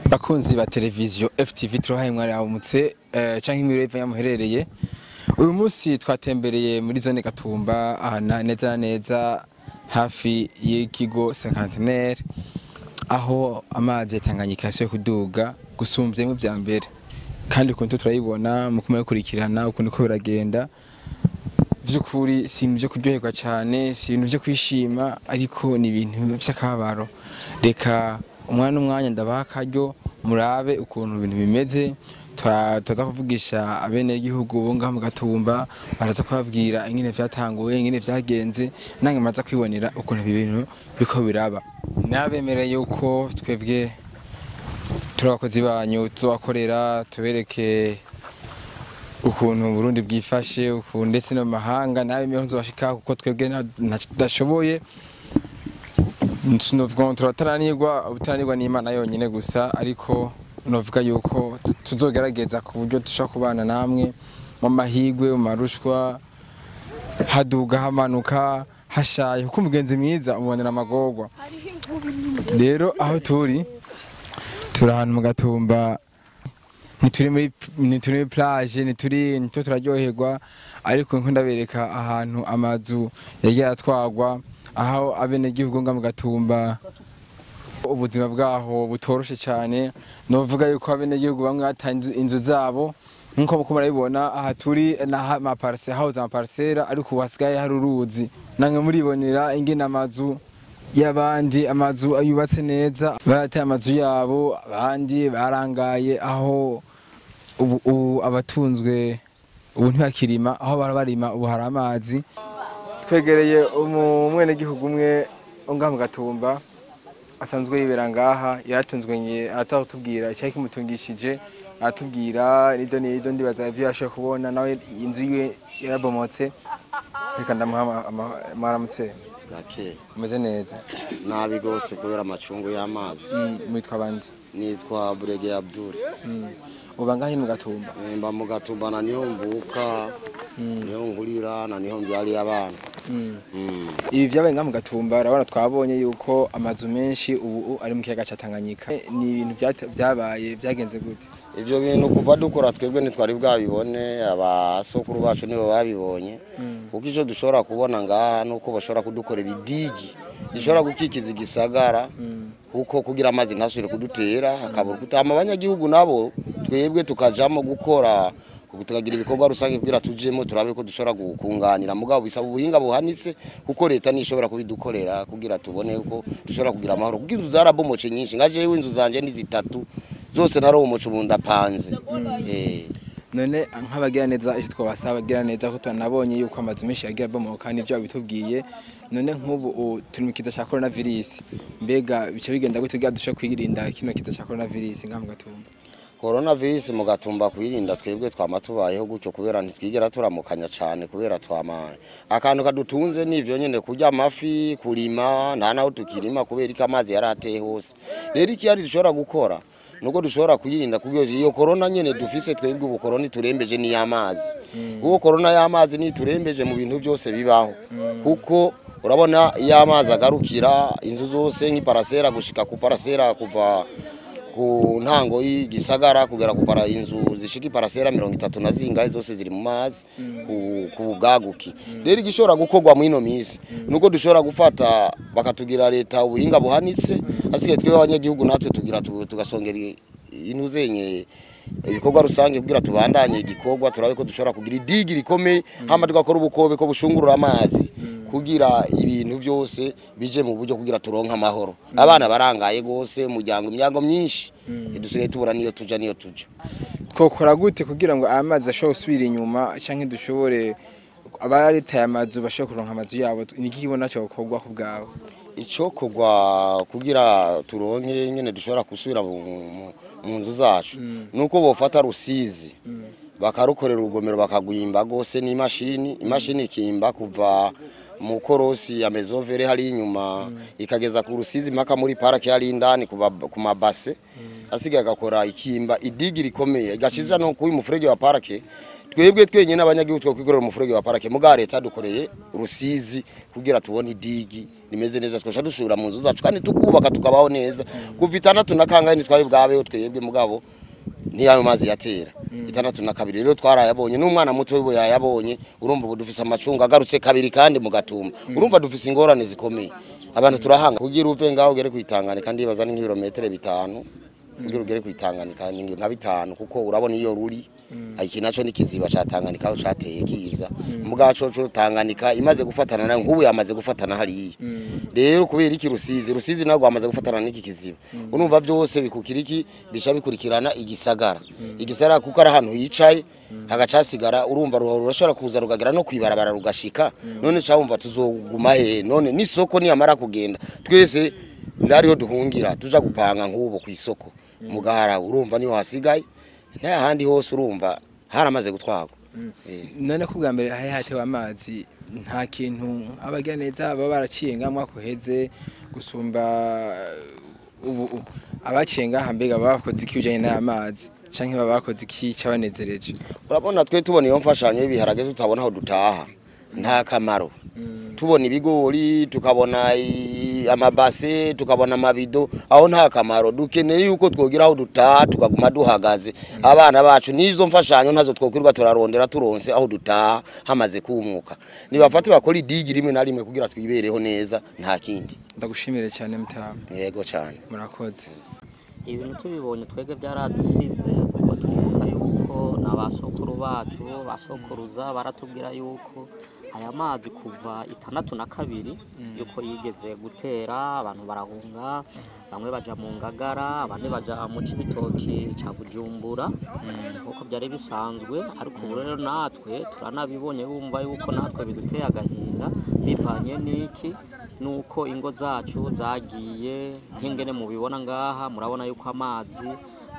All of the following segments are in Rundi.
Bakunzi ba televiziyo FTV, turahaye mwaramutse canke mwiriwe yamuherereye. Uyu munsi twatembereye muri zone Gatumba, ahana neza na neza hafi y'ikigo Cinquantenaire, aho amazi ya Tanganyika yasubiye kuduga gusumvye mu vya mbere, kandi ukuntu turayibona mu kurikirana ukuntu ko biragenda, vy'ukuri si ibintu vyo kuryoherwa cane, si ibintu vyo kwishima, ariko ni ibintu vy'akababaro. Reka umwana umwanya ndabaha akaryo murabe ukuntu ibintu bimeze. Turaza kuvugisha abenegihugu bo ngaho mu Gatumba, baraza kubabwira ingene vyatanguye, ingene vyagenze, nange muraza kwibonera ukuntu ibi bintu biko biraba. Nabemereye yuko twebwe turi abakozi banyu, tuzobakorera tubereke ukuntu Burundi bwifashe, ukuntu ndetse no mu mahanga. Nabemereye ko nzobashika, kuko twebwe ntaco tudashoboye. Sinovuga ngo turataranirwa, ubutaranirwa n'Imana yonyine gusa, ariko novuga yuko tuzogerageza ku buryo dushobora kubana namwe mu mahigwe, mu marushwa, haduga, hamanuka, hashaye, kuko umugenzi mwiza umubonera amagorwa. Rero aho turi ahantu mu Gatumba, ntituri muri plage, ntituri ntitwo turaryoherwa, ariko nko ndabereka ahantu amazu yagiye aratwagwa, aho abenegihugu nga mu Gatumba ubuzima bwaho butoroshe cyane. Novuga yuko abenegihugu bamwe batanze inzu zabo, nkuko muko murabibona aha turi na amaparcelle, hahoze amaparcelle, ariko ubu hasigaye hari uruzi. Namwe muribonera ingene amazu y'abandi, amazu yubatse neza, barateye amazu yabo, abandi barangaye, aho ubu abatunzwe ubu ntibakirima, aho barima ubu hari amazi. Twegereye umwenegihugu umwe ngaha mu Gatumba asanzwe yibera ngaha, yaratunzwe, aratubwira icyari kimutungishije, aratubwira nido nido. Ndibaza ivyo yashoboye kubona, nawe inzu yiwe yarabomotse. Reka ndamuha mwaramutse. Gake. Umeze neza? Nabi gose kubera amacungu y'amazi. Mwitwa bande? Nitwa Burege Abdul. Uba ngahe mu Gatumba? Mba mu Gatumba, na niho mvuka, niho nkurira, na niho mbyariye abana. Ibi vyabaye ngaha mu Gatumba, urabona twabonye yuko amazu menshi ubu ari mu kiyaga ca Tanganyika. Ni ibintu vyabaye vyagenze gute? Ivyo bintu kuva dukora twebwe ntitwari bwabibone, abasokuru bacu nibo babibonye. Kuko ico dushobora kubona ngaha nuko bashobora kudukorera idigi rishobora gukikiza igisagara, kuko kugira amazi ntasubire kudutera, hakabura kutama abanyagihugu nabo twebwe tukajamo gukora, tukagira ibikorwa rusange kugira tujemo turabe ko dushobora kunganira. Mugabo bisaba ubuhinga buhanitse, kuko leta ntishobora kubidukorera kugira tubone ko dushobora kugira amahoro, kuko inzu zarabomoce nyinshi. Nka jewe inzu zanje ni zitatu, zose narabomoce, ubu ndapanze. None nk'abagira neza, icyo twabasaba abagira neza, ko tunabonye yuko amazu menshi yagiye abomoka, nivyo babitubwiye, none nk'ubu turi mu kiza ca coronavirus, mbega bica bigenda gute kugira dushobore kwirinda kino kiza ca coronavirus ngaha mu Gatumba? Coronavirus mu Gatumba kuyirinda, twebwe twama tubayeho gutyo, kubera ntitwigera turamukanya cyane, kubera twama akantu kadutunze nivyo nyene, kurya amafi, kurima. Nta naho tukirima kubera ko amazi yarateye hose. Rero ikihari dushobora gukora nuko dushobora kuyirinda, kuko iyo corona nyene dufise twebwe ubu, corona iturembeje ni y'amazi, kuko corona y'amazi ni iturembeje mu bintu byose bibaho, kuko urabona iyo amazi agarukira inzu zose nk'iparasera, gushika ku parasera, kuva ku ntango y'igisagara kugera ku para, inzu zishika iparasera 30 na zingahe zose ziri mu mazi ku bwaguki. Rero igishobora gukorwa mu ino minsi nuko dushobora gufata bakatugira leta ubuhinga buhanitse, asigaye twebwe abanyagihugu natwe tugira tugasongera intuzenye ibikorwa rusange kugira tubandanye igikorwa, turabe ko dushobora kugira idigi rikomeye, hama tugakora ubukobe ko bushungurura amazi kugira ibintu byose bije mu buryo, kugira turonke amahoro. Abana barangaye gose, umuryango, imyago myinshi dusigaye tubura niyo tuja niyo tuja. Twokora gute kugira ngo amazi ashobore gusubira inyuma, canke dushobore abaritaye amazu bashobore kuronka amazu yabo? Ni iki kibona cyo gukorwa ku bwawe? Icokorwa kugira turonke nyene dushobora gusubira mu nzu zacu nuko bofata Rusizi bakarukorera urugomero, bakagwimba gose n'imashini, imashini ikimba kuva mu korosi ya Mezovere hari inyuma, ikageza ku Rusizi mpaka muri parake hari indani ku mabase. Asigaye agakora ikimba idigi rikomeye igaciza no kuba umufurege wa parake. Twebwe twenyine abanyagihugu twokwikorera umufurege wa parake, muga leta dukoreye Rusizi kugira tubone idigi rimeze neza, twasha dusubira mu nzu zacu kandi tukubaka tukabaho neza. Kuva 62 ntitwari bwabeho twebwe, mugabo ntiyayo mazi yatera 62 rero twarayabonye, n'umwana muto wiwe yayabonye. Urumva ubu dufise amacunga agarutse kabiri kandi mu Gatumba. Urumva dufise ingorane zikomeye, abantu turahanga kugira uve ngaho ugere kwitangane, kandi baza ni nk'ibirometero 5 kugira ugere kwitanganika, ni nka 5, kuko urabona iyo ruri iki naco ni kiziba ca Tanganyika aho cateye kiza, mugaco co Tanganyika imaze gufatana nayo, nk'ubu yamaze gufatana hariya. Rero kubera iki Rusizi nago amaze gufatana n'iki kiziba, urumva byose bikukira iki bisha bikurikirana igisagara igisagara, kuko ari ahantu hicaye hagacasigara. Urumva rurashobora kuza rugagera no kwibarabara rugashika. None cawumva tuzoguma he? None n'isoko niyamara kugenda twese ndariho duhungira tuja gupanga nk'ubu kw'isoko mugahara, urumva niho hasigaye, nta handi hose urumva haramaze gutwagwa. None ko bwa mbere hari hatewe amazi, nta kintu abagira neza baba baraciye ngamwa kuheze gusumba ubu abaciye ngaha, mbega bakoze iki bijanye n'amazi canke baba bakoze iki cabanezereje? Urabona twe tubona iyo mfashanyo y'ibiharage tutabona aho dutaha, nta kamaro. Tubona ibigori, tukabona amabase, tukabona amabido, aho nta kamaro. Dukeneye yuko twogira aho dutaha tukaguma duhagaze abana bacu, n'izo mfashanyo ntazo twokwirwa turarondera, turonse aho dutaha hamaze kumuka. Nibafate bakora idigi rimwe na rimwe kugira twibereho neza, nta kindi. Ndagushimire cyane mutama. Yego cyane. Murakoze. Ibintu tubibonye twebwe byaradusize, kuko turibuka yuko na basokuru bacu basokuruza baratubwira yuko aya mazi kuva 62 yuko yigeze gutera abantu barahunga, bamwe baja mu Ngagara, abandi baja mu Cibitoki ca Bujumbura nkuko byari bisanzwe. Ariko ubu rero natwe turanabibonye, bumva yuko natwe biduteye agahinda bivanye n'iki, nuko ingo zacu zagiye nk'ingene mubibona ngaha. Murabona yuko amazi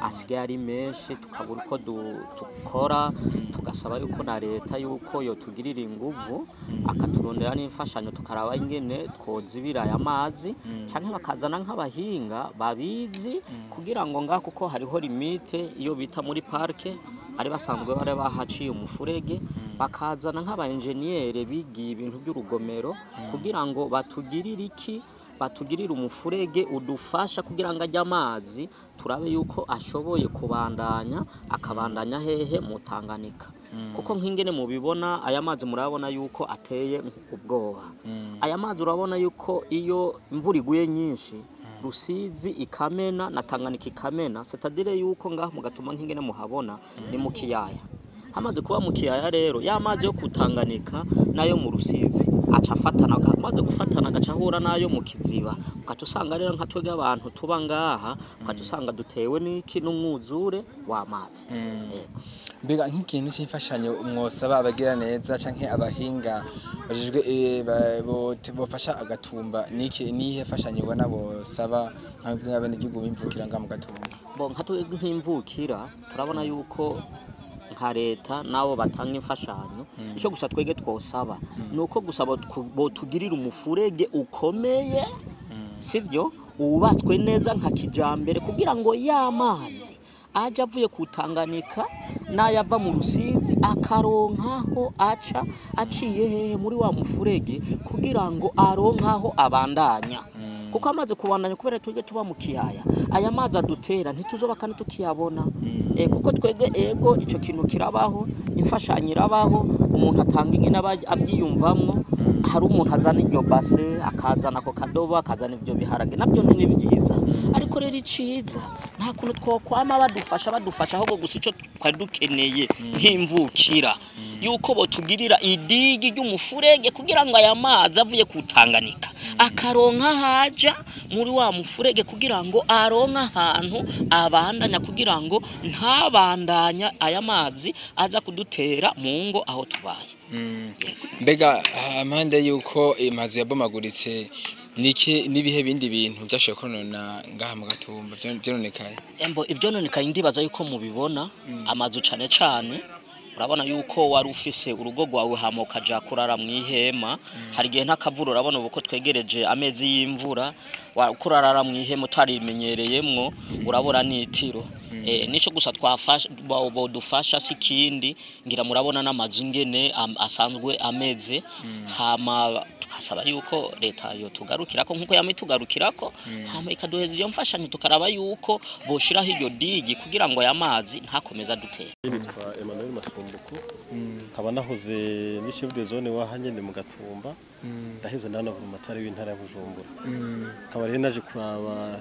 asigaye ari menshi, tukabura uko dukora, tugasaba yuko na leta yuko yotugirira inguvu akaturondera n'imfashanyo, tukaraba ingene twozibira aya mazi, canke bakazana nk'abahinga babizi kugira ngo ngaha, kuko hariho limite iyo bita muri parke ari basanzwe bari bahaciye umufurege, bakazana nk'aba enjeniyere bigiye ibintu by'urugomero kugira ngo batugirire iki, batugirire umufurege udufasha kugira ngo ajye amazi turabe yuko ashoboye kubandanya, akabandanya hehe mu Tanganyika. Kuko nk'ingene mubibona aya mazi murabona yuko ateye ubwoba. Aya mazi urabona yuko iyo imvura iguye nyinshi Rusizi ikamena na Tanganyika ikamena, c'est-à-dire yuko ngaha mugatuma nk'ingene muhabona ni mu kiyaya. Hamaze kuba mu kiyaya rero ya mazi yo kutanganika nayo mu Rusizi aca afatana, amaze gufatana agaca ahura nayo mu kiziba, ugaca usanga rero nka twebwe abantu tuba ngaha ugaca usanga dutewe n'iki, n'umwuzure w'amazi. Yego. Mbega nk'ikintu c'imfashanyo mwosaba abagira neza canke abahinga bajejwe bofasha Agatumba niki, nihe fashanyo ubona bosaba nk'abenegihugu b'imvukira ngaha mu Gatumba? Bo nka twebwe nk'imvukira turabona yuko nka leta nabo batanga imfashanyo, ico gusa twege twosaba nuko gusa botugirira umufurege ukomeye, sivyo, wubatswe neza nka kijambere, kugira ngo ya mazi aje avuye ku Tanganyika n'ayava mu Rusizi akaronkaho aca aciye hehe muri wa mufurege, kugira ngo aronkaho abandanya. Kuko amaze kubandanya, kubera twege tuba mu kiyaya, aya mazi adutera ntituzoba kandi tukiyabona. Kuko twege ego ico kintu kirabaho, imfashanyo irabaho, umuntu atanga ingene abyiyumvamwo. Hari umuntu azana iryo base, akazana ako kadobo, akazana ibyo biharage, nabyo ni byiza. Ariko rero iciza nta kuntu twokwama badufasha, ahubwo gusa ico twari dukeneye nk'imvukira yuko botugirira idigi ry'umufurege kugira ngo aya mazi avuye ku Tanganyika akaronka haja muri wa mufurege, kugira ngo aronka ahantu abandanya, kugira ngo ntabandanya aya mazi aza kudutera mu ngo aho tubaye. Mbega impande yuko amazu yabomaguritse, niki nibihe bindi bintu byashoboye konona ngaha mu Gatumba vyononekaye? Embo ivyononekaye ndibaza yuko mubibona, amazu cane cane urabona yuko wari ufise urugo rwawe hama ukaja kurara mw'ihema. Hari igihe ntakavura, urabona ubu ko twegereje amezi y'imvura, Kurarara mu ihema utarimenyereyemwo urabura n'itiro. Nico gusa twafasha, bodufasha si kindi. Ngira murabona n'amazu ingene asanzwe ameze. Hama tukasaba yuko leta yo tugarukirako nkuko yama itugarukirako, hama ikaduheza iyo mfashanyo, tukaraba yuko boshiraho iyo digue kugira ngo aya mazi ntakomeza adutera. Nitwa Emmanuel Masumbuko, nkaba nahoze ni chef de zone wa nyene mu Gatumba, ndaheze ndanavura amatari w'intara ya Bujumbura. Nkaba rero naje kuraba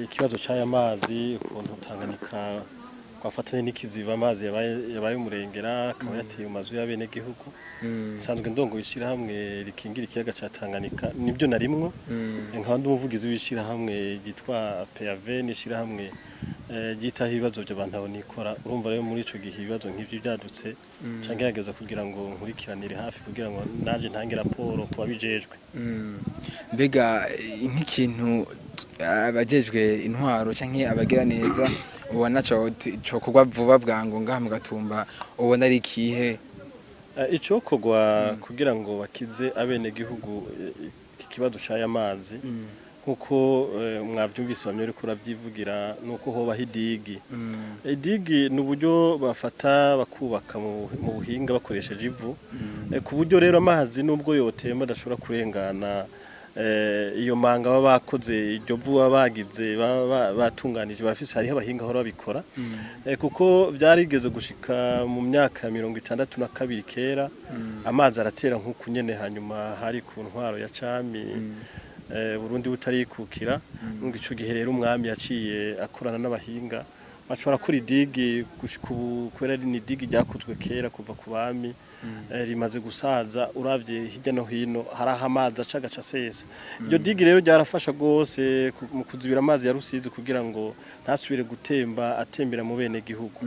ikibazo c'aya mazi, ukuntu Tanganyika twafatanye n'ikiziba, amazi yabaye umurengera, akaba yateye mu mazu y'abenegihugu. Nsanzwe ndongoye ishirahamwe rikingira ikiyaga ca Tanganyika, nibyo narimwo. Nkaba ndi umuvugizi w'ishirahamwe ryitwa PAV, n'ishirahamwe ryitaho ibibazo by'abantu abonikora. Urumva rero muri ico gihe ibibazo nk'ivyo byadutse, canke ngerageza kugira ngo nkurikiranire hafi kugira ngo nanje ntange raporo ku babijejwe. Mbega nk'ikintu abajejwe intwaro canke abagira neza ubona cokorwa vuba bwangu ngaha mu Gatumba, ubona ari ikihe? Icokorwa kugira ngo bakize abenegihugu iki kibazo c'aya mazi, nkuko mwavyumvise bamwe ariko uravyivugira, nuko hobaho idigue. Idigue ni uburyo bafata bakubaka mu buhinga bakoresheje ivu, ku buryo rero amazi nubwo yotemba adashobora kurengana iyo manga baba bakoze, iryo vu baba bagize, baba batunganije bafise. Hariho abahinga bahora babikora. Kuko vyarigeze gushika mu myaka ya 62 kera, amazi aratera nk'uku nyene, hanyuma hari ku ntwaro ya cami, Burundi butarikukira. Ngo ico gihe rero umwami yaciye akorana n'abahinga, baca barakora idigue. Gushika ubu, kubera ni idigue ryakozwe kera kuva ku bami, rimaze gusaza. Uravye hirya no hino hari aho amazi aca agaca asesa. Iryo digue rero ryarafasha gose mu kuzibira amazi ya Rusizi kugira ngo ntasubire gutemba atembera mu bene gihugu.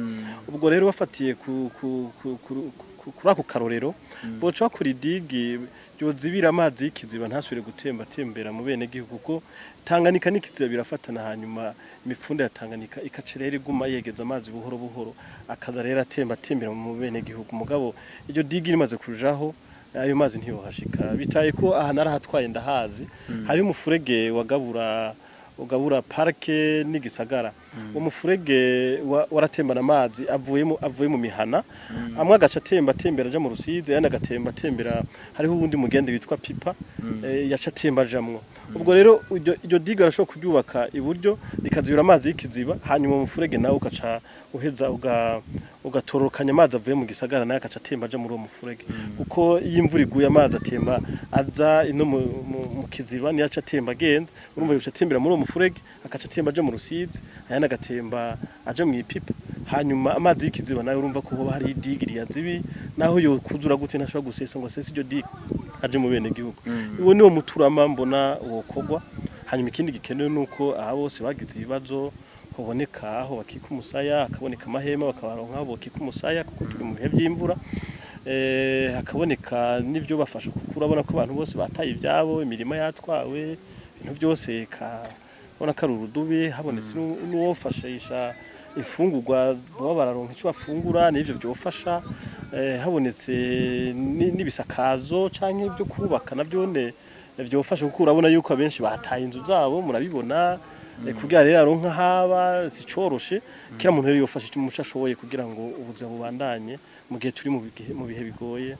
Ubwo rero bafatiye kuri ako karorero, boca bakora idigue yozibira amazi y'ikiziba ntasubire gutemba atembera mu bene gihugu, kuko Tanganyika n'ikiziba birafatana. Hanyuma imipfunda ya Tanganyika ikaca rero iguma yegeza amazi buhoro buhoro, akaza rero atemba atembera mu bene gihugu. Mugabo iryo digue rimaze kujaho, ayo mazi ntiyohashika. Bitaye ko aha narahatwaye, ndahazi, hari umufurege wagabura ugabura parike n'igisagara. Uwo mufurege waratembana amazi avuye mu mihana, amwe agaca atemba atembera aja mu Rusizi, ayandi agatemba atembera hariho uwundi mugende witwa Pipa, yaca atemba ajamwo. Ubwo rero iryo digue barashobora kuryubaka iburyo rikazibira amazi y'ikiziba, hanyuma umufurege nawe ugaca uheza ugatororokanya amazi avuye mu gisagara, nayo agaca atemba aja muri uwo mufurege. Kuko iyo imvura iguye, amazi atemba aza ino mu kiziba, niyo aca atemba agenda. Urumva yoca atembera muri uwo mufurege, agaca atemba aja mu Rusizi, ayandi agatemba aja mu ipipa. Hanyuma amazi y'ikiziba nayo, urumva ko hoba hari idigue riyazibi, naho yokuzura gute ntashobora gusesa ngo asese iryo digue aje mu bene gihugu. Uwo niwo muturama mbona wokorwa. Hanyuma ikindi gikenewe nuko aha bose bagize ibibazo hoboneka aho bakika umusaya, hakaboneka amahema, bakabaronka aho bokika umusaya, kuko turi mu bihe by'imvura. Hakaboneka n'ivyo bafasha, kuko urabona ko abantu bose bataye ibyabo, imirima yatwawe, ibintu byose kabona ko ari urudubi. Habonetse n'uwofashisha imfungurwa, baba bararonka icyo bafungura, n'ivyo byofasha. Habonetse n'ibisakazo canke ibyo kubaka, navyone byofasha, kuko urabona yuko abenshi bataye inzu zabo, murabibona. Kugira rero aronka haba sicoroshe. Kira muntu rero yofasha icyo umuco ashoboye kugira ngo ubuzima bubandanye mu gihe turi mu bihe bigoye.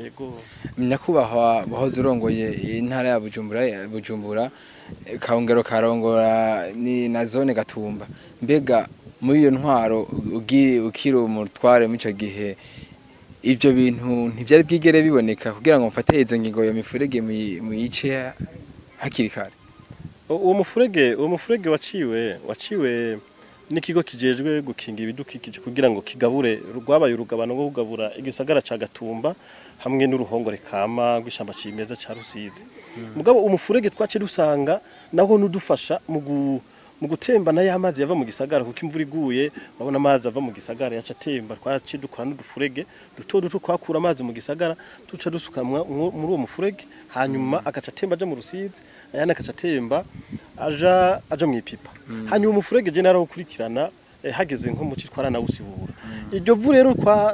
Yego. Nyakubahwa wahoze urongoye intara ya Bujumbura, Kongero karongora ni na zone Gatumba, mbega muri iyo ntwaro ukiri umutware muri ico gihe, ivyo bintu ntivyari bwigere biboneka kugira ngo mufate izo ngingo, iyo mifurege muyice hakiri kare? Uwo mufurege waciwe n'ikigo kijejwe gukinga ibidukikije kugira ngo kigabure, rwabaye urugabano rwo kugabura igisagara ca Gatumba hamwe n'uruhongore kama rw'ishamba cimeza ca Rusizi. Mugabo umufurege twace dusanga naho nudufasha mu gutembana y'amazi yava mu gisagara, kuko imvura iguye urabona amazi ava mu gisagara yaca atemba. Twaraciye dukora n'udufurege duto duto, twakura amazi mu gisagara tuca dusuka muri uwo mufurege, hanyuma agaca atemba aja mu Rusizi, ayandi agaca atemba aja mu ipipa. Hanyuma umufurege je narawukurikirana, hageze nko mu citwara nawusibura. Iryo vu rero kwa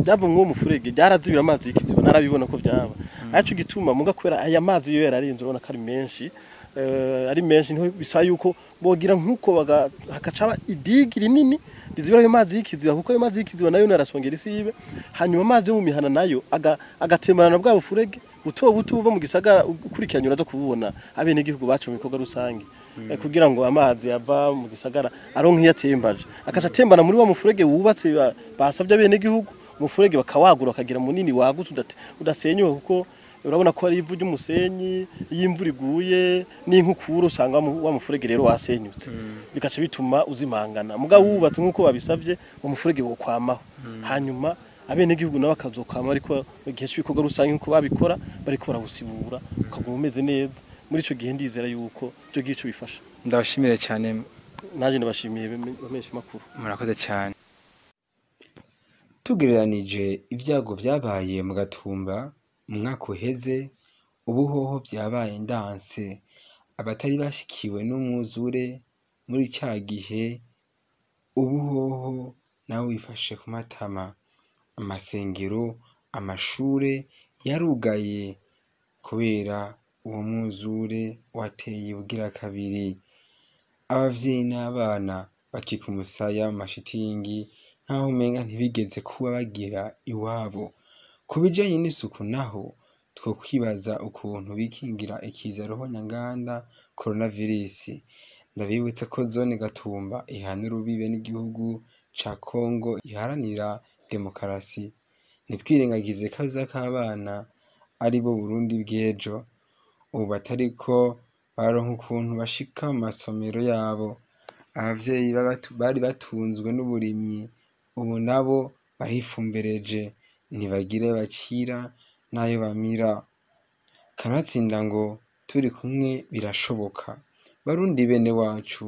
byava mu mufurege byarazibira amazi y'ikiziba, narabibona ko byaba. Aco gituma muga kubera aya mazi yo yararenze, urabona ko ari menshi. ari menshi, niho bisaba yuko bogira nkuko hakaca idigi rinini rizibira ayo mazi y'ikiziba, kuko ayo mazi y'ikiziba nayo narasongera isibe. Hanyuma amazi yo mu mihana nayo agatemberana bwa bufurege buto buto buva mu gisagara. Ukurikiranye uraza kububona, abenegihugu bacu mu bikorwa rusange, kugira ngo amazi ava mu gisagara aronke iyo atembaje, akaca atembana muri wa mufurege wubatse basabye abenegihugu. Umufurege bakawagura bakagira munini wagutse udasenyuka, kuko urabona ko ari ivu ry'umusenyi. Iyo imvura iguye n'inkukura usanga wa mufurege rero wasenyutse, bigaca bituma uzimangana. Mugabo wubatse nk'uko babisabye, uwo mufurege wokwamaho, hanyuma abenegihugu nabo bakazokwama ariko mu gihe cy'ibikorwa rusange nk'uko babikora bariko barawusibura, ukaguma umeze neza. Muri ico gihe ndizera yuko ivyo gico bifasha. Ndabashimire cyane. Nanjye ndabashimiye bamenyesha makuru. Murakoze cyane. Tugereranije ibyago byabaye mu Gatumba mu mwaka uheze, ubu hoho byabaye ndanse. Abatari bashikiwe n'umwuzure muri ca gihe, ubu hoho nawe wifashe ku matama. Amasengero, amashure yarugaye kubera uwo mwuzure wateye ubugira kabiri. Abavyeyi n'abana bakika umusaya mu mashitingi nk'aho umenga ntibigeze kuba bagira iwabo. Ku bijanye n'isuku naho, twokwibaza ukuntu bikingira ikiza ruhonyanganda coronavirus. Ndabibutsa ko zone Gatumba ihana urubibe n'igihugu ca Congo iharanira demokarasi. Ntitwirengagize kazoza k'abana ari bo Burundi bw'ejo, ubu batariko baronka ukuntu bashika mu masomero yabo. Abavyeyi bari batunzwe n'uburimyi, ubu nabo barifumbereje, ntibagira ayo bacira n'ayo bamira. Kanatsinda ngo turi kumwe birashoboka. Barundi bene wacu,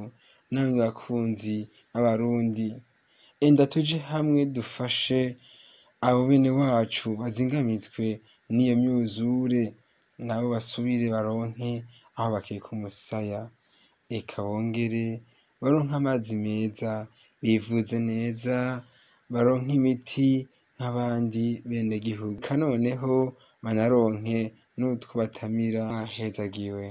namwe bakunzi b'Abarundi, enda tuje hamwe dufashe abo bene wacu bazingamitswe n'iyo myuzure, nabo basubire baronke aho bakeka umusaya, eka bongere baronke amazi meza, bivuze neza, baronke imiti nk'abandi benegihugu, eka noneho banaronke n'utwo batamira. Mwahezagiwe.